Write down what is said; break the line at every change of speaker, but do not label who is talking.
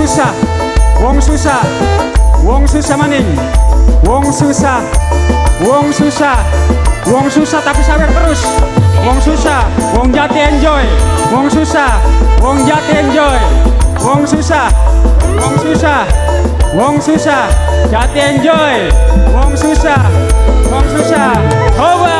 susah, wong susah, wong susah maning, wong susah, wong susah, wong susah tapi sawer terus, wong susah, wong Jati enjoy, wong susah, wong Jati enjoy, wong susah, wong susah, wong susah, Jati enjoy, wong susah, wong susah, coba.